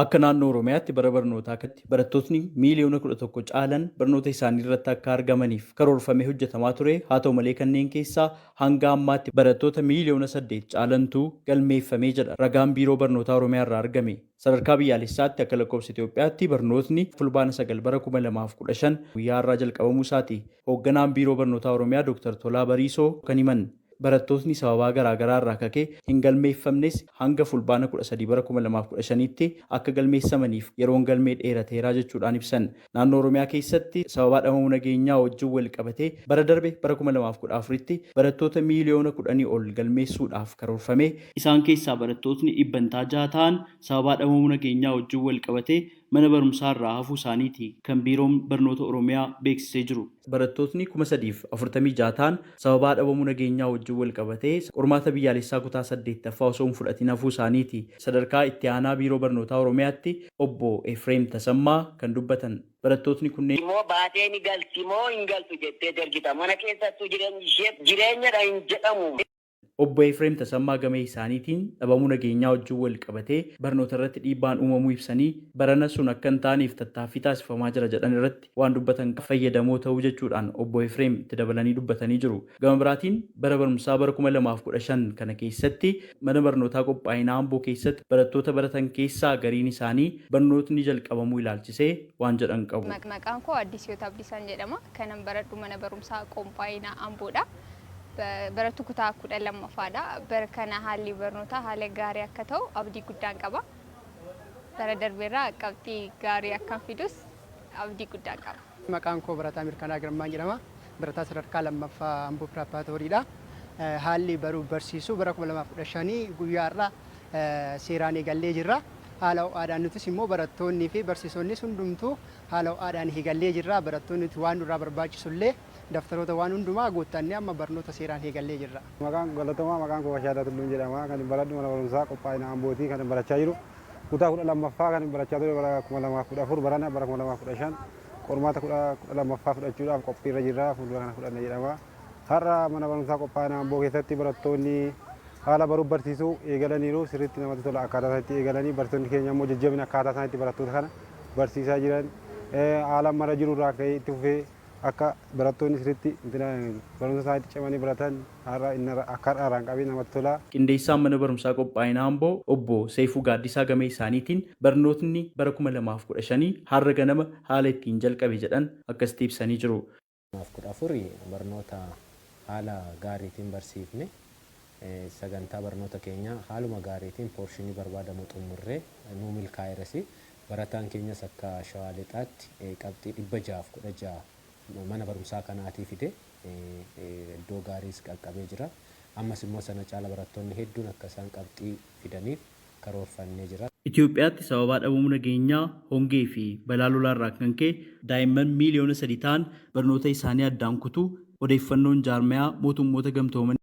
Akka naannoo Oromiyaatti bara barnootaa kanatti barattootni miiliyoona 11 caalan barnoota isaanii irratti akka argamaniif karoorfamee hojjetamaa ture. Haa ta'u malee kanneen keessaa hanga ammaatti barattoota miiliyoona 8 caalantu galmeeffamee jedha ragaan Biiroo Barnootaa Oromiyaa irraa argame. Sadarkaa biyyaalessaatti akka lakkoofsa Itoophiyaatti barnootni Fulbaana 9 bara 2015 guyyaa har'aa jalqabamuu isaati hoogganaan Biiroo Barnootaa Oromiyaa Dr. Tolaa Bariisoo kan himan. Barattootni sababaa garaa garaa irraa kakee hin galmeeffamnes hanga Fulbaana 13 bara 2015tti akka galmeessamaniif yeroon galmee dheerateera jechuudhaan ibsan. Naannoo Oromiyaa keessatti sababaa dhabamuu nageenyaa wajjin wal qabatee bara darbe bara 2014tti barattoota miiliyoona kudhanii ol galmeessuudhaaf karoorfamee, isaan keessaa barattootni dhibbantaa 6 ta'an sababaa dhabamuu nageenyaa wajjin wal qabatee mana barumsaa irraa hafuu isaaniiti kan Biiroon Barnoota Oromiyaa beeksisee jiru. Barattootni 3,046 ta'an sababaa dhabamuu nageenyaa wajjin wal qabatee qormaata biyyaalessaa kutaa 8ffaa osoo hin fudhatin hafuu isaaniiti sadarkaa itti aanaa Biiroo Barnootaa Oromiyaatti Obbo Efreem Tasammaa kan dubbatan. Barattootni kunneen. moo baatee ni galti moo hin galtu jettee ergita. Mana keessattuu jireenyi ishee jireenyadha hin jedhamu. Obbo Efreem Tasammaa gama isaaniitiin dhabamuu nageenyaa wajjin wal qabatee barnoota irratti dhiibbaan uumamuu ibsanii, barana sun akka hin taaneef tattaaffii taasifamaa jira jedhan irratti waan dubbatan fayyadamoo ta'uu jechuudhaan Obbo Efreem itti dabalanii dubbatanii jiru. Gama biraatiin bara barumsaa bara 2015 kana keessatti mana barnootaa qophaa'inaa Amboo keessatti barattoota baratan keessaa gariin isaanii barnootni jalqabamuu ilaalchisee waan jedhan qabu. Maqaan koo Addisyoot Abdiisaan jedhama. Kanan baradhu mana barumsaa qophaa'inaa Amboodha. Barattuu kutaa 12ffaadha. Bara kana haalli barnootaa haala gaarii akka ta'u abdii guddaan qaba. Bara darbeerraa qabxii gaarii akkan fidus abdii guddaan qaba. Maqaan koo Barataa Mirkanaa Girmaan jedhama. Barataa sadarkaa lammaffaa Amboo Piraappaatooriidha. Haalli baruuf barsiisuu bara 2015 guyyaa har'aa seeraan eegallee jirra. Haala ho'aadhaan nutis immoo barattoonnii fi barsiisonnis hundumtuu haala ho'aadhaan eegallee jirra. Barattoonni waan nurraa barbaachisu illee daftaroota waan hundumaa guuttannee amma barnoota seeraan eegallee jirra. Maqaan galatoomaa, maqaan koo Bashaadaa Tulluun jedhama. Kan baradhu mana barumsaa qophaa'ina Ambootii kan barachaa jiru. Kutaa 12ffaa kan barachaa ture bara 2014, barana bara 2015 qormaata 12ffaa fudhachuudhaaf qophiirra jirra. Fuuldura kana fudhanna jedhama. Har'a mana barumsaa qophaa'ina Amboo keessatti barattoonni haala baruuf barsiisuu eegalaniiru. Sirriitti namatti tola akkaataa isaanitti eegalanii, barsiisonni keenya immoo jajjabina akkaataa isaanitti barattoota kana barsiisaa jiran, haala mara jiru irraa ka'ee itti fufee akka barattoonni sirriitti barumsa isaaniitti cimanii baratan har'a inni akka har'a irraan qabee namatti tola. Qindeessaan mana barumsaa qophaa'ina Amboo obbo Seeyfuu Gaaddisaa gama isaaniitiin barnootni bara 2015 har'a ganama haala ittiin jalqabe jedhan akkasitti ibsanii jiru. 2014 barnoota haala gaariitiin barsiifne. Sagantaa barnoota keenyaa haaluma gaariitiin poorshinii barbaadamu xummurree nuu milkaa'eeras. Barataan keenyas akka Shawaa Lixaatti qabxii 616 mana barumsaa kanaatii fide, iddoo gaariis qaqqabee jira. Ammas immoo sana caala barattoonni hedduun akka isaan qabxii fidaniif karoorfannee jira. Itoophiyaatti sababaa dhabamuu nageenyaa, hongee fi balaa lolaa irraa kan ka'e daa'imman miiliyoona 3 ta'an barnoota isaanii addaan kutuu odeeffannoon jaarmayaa mootummoota gamtoomanii.